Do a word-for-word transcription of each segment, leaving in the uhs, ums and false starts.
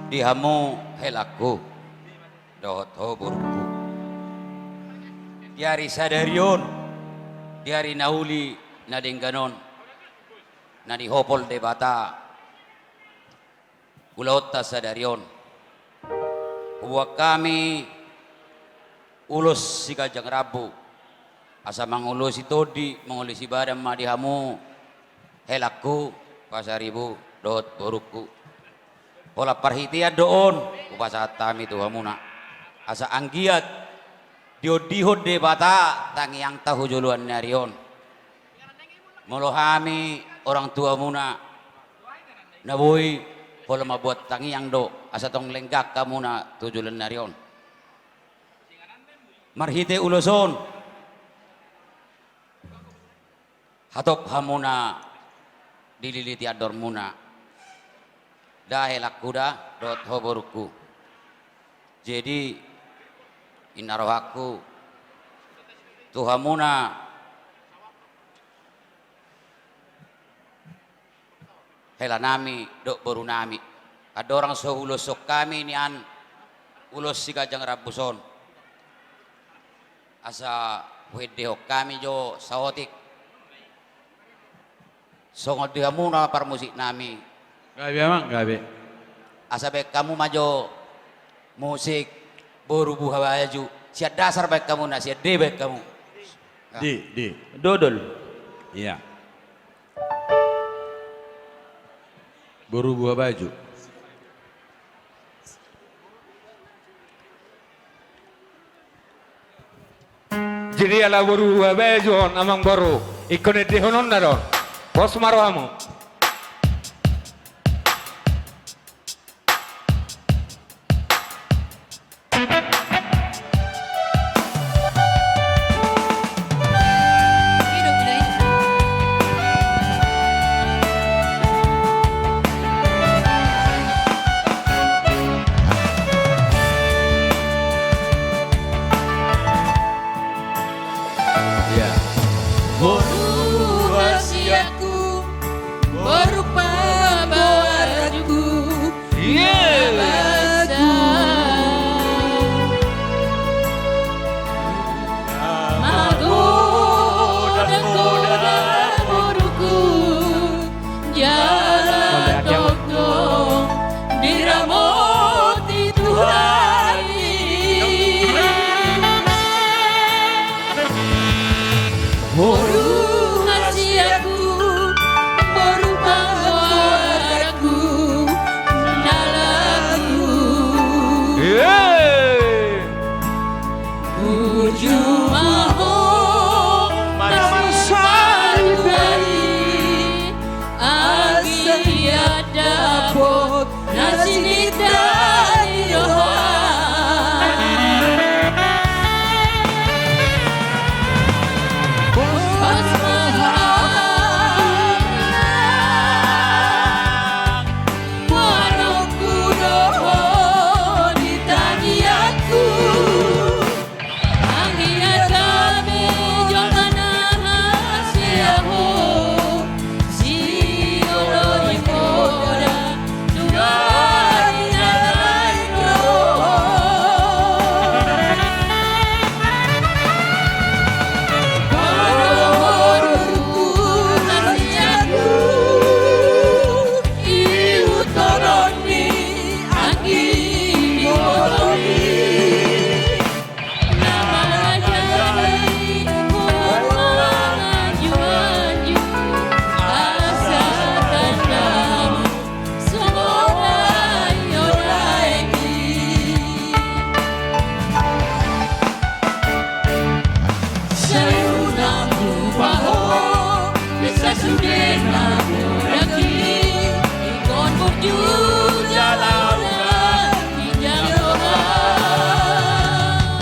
Di hamu helangku dohot ho borungku, di ari sadari on, di ari na uli na denggan on, na nihopol Debata ulaonta sadari on, huboan hami ulos siganjang rambu, asa mangulosi tondi, mangulosi badan ma di hamu, helangku, Pasaribu dohot borungku. Holan parhitean do on hupasahat hami tu hamuna, asa anggiat diondihon Debata tangiangta tu joloan ni ari on. Molo hami orang tuamuna na boi, holan mambuat tangiang do, asa tong lenggak hamuna tu joloan ni ari on. Marhite ulos on, hatop hamuna dililiti andormuna, da helangku da dohot ho borungku. Jadi, inna rohangku tu hamuna, helanami dohot borunami, andorang so huuloshon hami nian ulos siganjang rambu on, asa huendehon hami jo saotik songon di hamuna parmusiknami. Gabe, amang, gabe. Asa baen hamu ma jo musik Boru Buhabaju. Sian dasar baen hamu, na sian D baen hamu. Di, di. Dodol. Iya. Boru Buhabaju. Jadi ala Boru Buhabaju on, amang boru, ingkon endehononna do on. Pos ma rohamu. Boru hasianku, boru paboaranku, na basa. Magodang-godang borungku, jala tongtong diramoti Tuhan i. Boru hasianku, boru paboaranku, na lagu. Uju ma ho marsaribu ari, anggiat dapot na sininta ni roha. Pos ma roha, manungkun do ho di tangiangku. Anggiat gabe jolma na hasea ho, sioloi poda tu ari na lain ro. Pos ma roha, boru hasianku, ihuthon ni anggi ni boru i.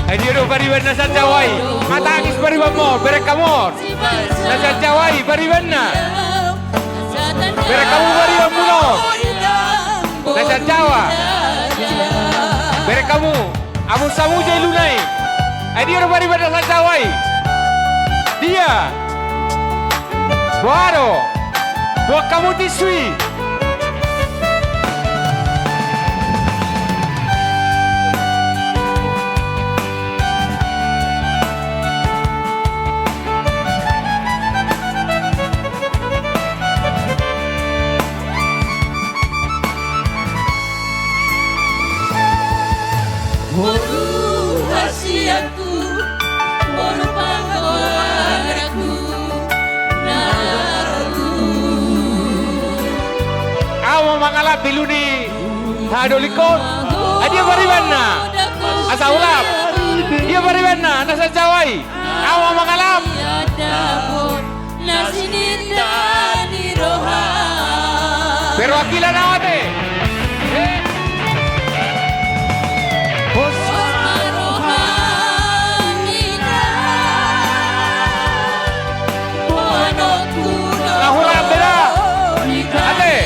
Ai dia do pariban na sian Jawa i? Matangis paribanmu, bereng hamu on. Na sian Jawa i paribanna. Bereng hamu paribanmuna on. Na sian Jawa. Bereng hamu. Amun samuja iluna i. Ai dia do pariban na sian Jawa i? Dia. Boha do? Boan hamu tisu i. Ahu ma mangalap ilu ni hahadolingkon. Ai dia paribanna? Asa ulap. Dia paribanna na sanjawa i? Ahu ma mangalap. Perwakilan ahu ate. Hos. Hos ma rohangina. Boanonku do. Lahura beda. Ate.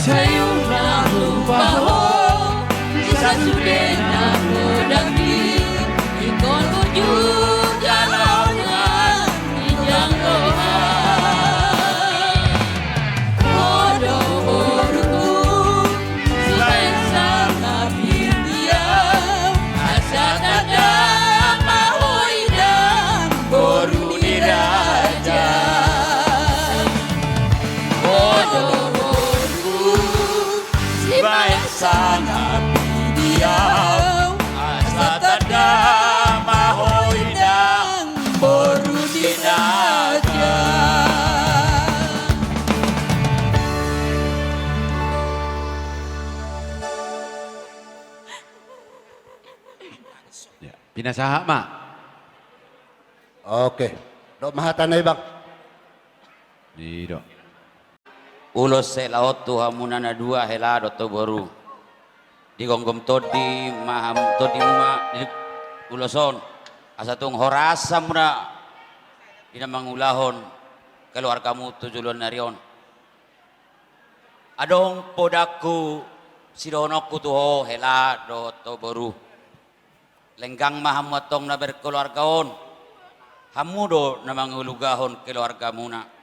Sai unang lupa ho, sasude na godang i, ingkon unjung jaloon ginjang roha. Ho do boruku, sibaen sangap i di ahu, asa tanda ma ho inang boru ni raja. Ho do boruku, sibaen sangap i di ahu, asa tanda ma ho inang boru ni raja. Ya, pinasahat ma. Oke. Dok ma hatana i, Bang. I do. Ulos hela on tu hamuna na dua, hela dohot boru. Digomgom tondi ma hamu, tondimuna di ulos on, asa tung horas hamuna di na mangulahon keluargamu tu joloan ni ari on. Adong podangku sidohononku tu ho, hela dohot boru. Lenggang ma hamu antong na berkeluarga on. Hamu do na mangalugahon keluargamuna.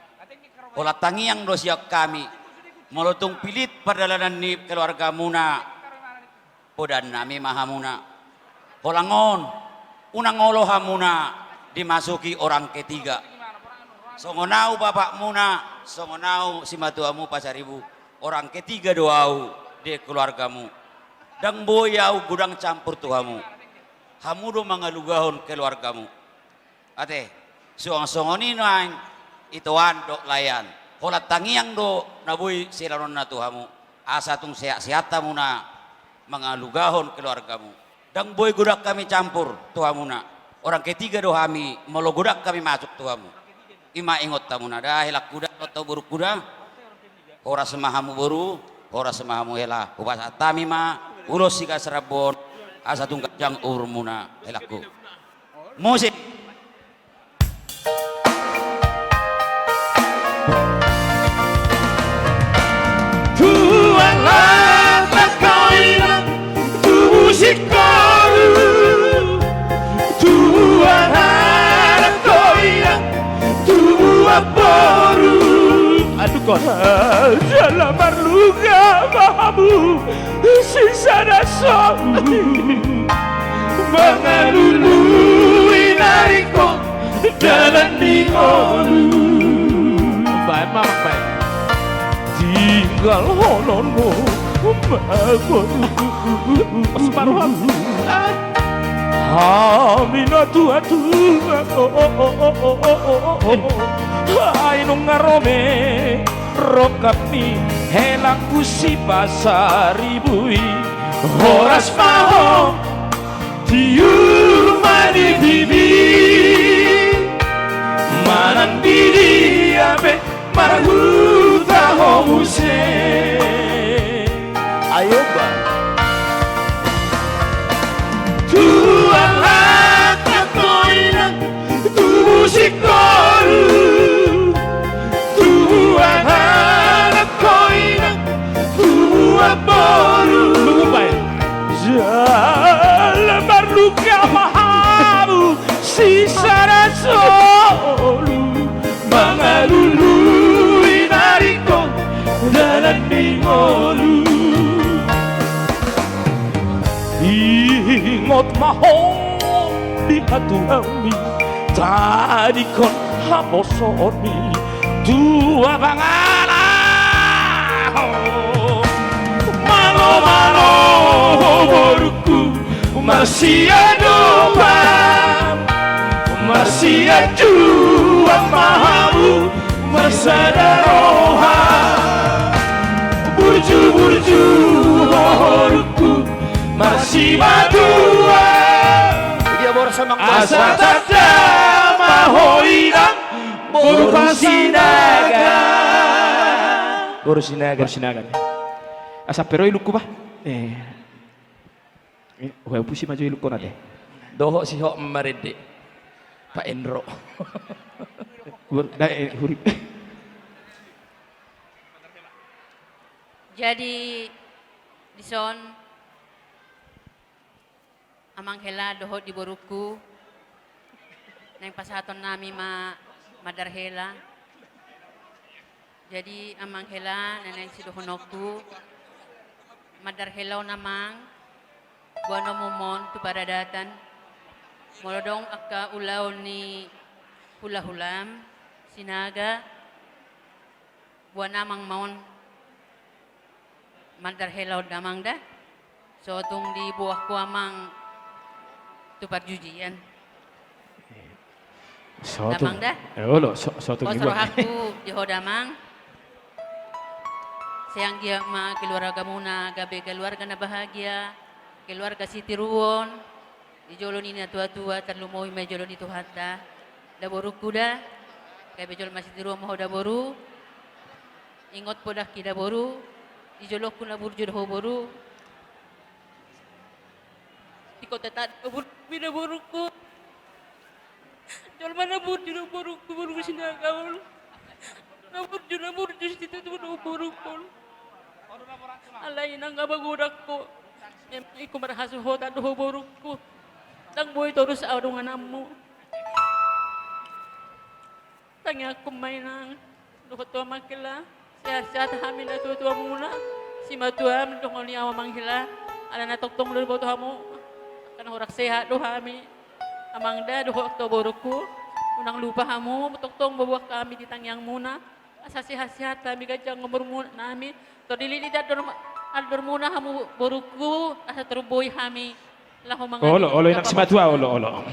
Holan tangiang do sian hami, molo tung pilit pardalanan ni keluargamuna, podannami ma hamuna. Holan on, unang olo hamuna dimasuki orang ketiga. Songon ahu bapakmuna, songon ahu simatuamu Pasaribu, orang ketiga do ahu di keluargamu. Ndang boi ahu godang campur tu hamu. Hamu do mangalugahon keluargamu. Ate, suang songon i nuaeng, itoan dohot laean. Holan tangiang do na boi sialaonna tu hamu. Asa tung sehat-sehat hamuna mangalugahon keluargamu. Ndang boi godang hami campur tu hamuna. Orang ketiga do hami, molo godang hami masuk tu hamu. I ma ingot hamuna da, helangku da, dohot borungku da. Horas ma hamu boru, horas ma hamu hela. Hupasahat hami ma ulos sigaras rambu on, asa tung ganjang umurmuna, helangku. Musik. Tuan langka, tuan inang, tubu singkoru. Tuan anak, tuan inang, tubuan boru. Aduh, kos. Jala marluga ma hamu sisada solu, mangalului na ringkot dalan ni ngolu. Baen ma, baen. Tinggalhononmu ma boru. Separuh. Hami na tua-tua, ai nunga ro be rongkapmi, helangku si Pasaribu i. Horas ma ho, tiur ma di pipi, manang di dia pe marhuta ho muse. Ayo, Bang. Tuan langka, tuan inang, tubu singkoru. hatuaonmi, tadingkon haposoonmi tu abang ala. Malo, malo, borungku, marsiadopan, marsiajuan ma hamu, marsada roha, burju, burju, borungku, marsimatua. Dia boras sama. Asa tanda ma ho inang, boru Sinaga. Boru Sinaga. Boru Sinaga. Asa pe ro ilungku bah. Eh. Eh, huhapusi ma jo ilungkon ate. Dohot sihok marende. Pak Endro. Ber-, da-, eh, hurip. Jadi, dison, amang hela dohot di borungku, naeng pasahaton nami ma mandar hela. Jadi, amang hela, na naeng sidohononku, mandar hela on amang, boanomum on tu paradatan, molo adong angka ulaon ni hulahulam, Sinaga, boan amang ma on mandar hela on da amang da. So tung diboan ho amang tu parjujian. So tung. Damang da? Eh, olo, so, so tung diboan. Pos rohangku di ho damang. Sai anggiat ma keluargamuna gabe keluarga na bahagia, keluarga sitiruon. Di jolo ni natuatua, tarlumobi ma di jolo ni Tuhanta. Da borungku da, gabe jolma sitiruon ma ho da boru. Ingot podangki da boru. Di jolongku na burju da ho boru. Di kota Tangerang na burju da borungku. Jolma na burju do borungku, borungku Sinaga on. Na burju, na burju situtu do borungku on. Alai nunga magodang ho. Memang ingkon marhasuhuton do ho borungku. Ndang boi torus au dongananmu. Tangiangku ma inang. Dohot tu amang hela, sehat-sehat hami natuatuamuna, simatuam dohot ni au amang hela, alana tongtong do diboto hamu, angka na hurang sehat do hami. Amang da dohot tu borungku, unang lupa hamu, tongtong boan hami di tangiangmuna, asa sehat-sehat hami ganjang umurmuna nami, tordilili di andor, andormuna hamu borungku, asa tarlumobi hami, laho mangan. Olo, olo, inang simatua, olo, olo.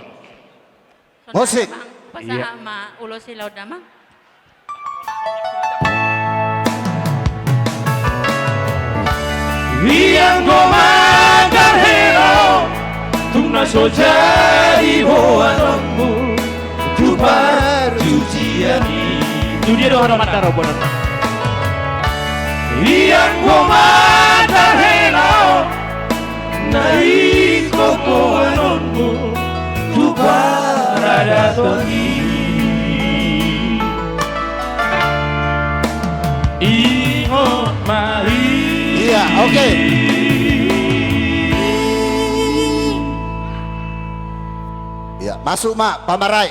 Musik. Pasahat ma ulos i laho damang. Ianggo mandar hela on, tung na so jadi boanonmu tu parjujian i. Tu dia do haroman taro boanon. Ianggo mandar hela on, na ingkon boanonmu tu paradaton i. Ingot ma i. Iya, oke. Iya, masuk ma, pamarai.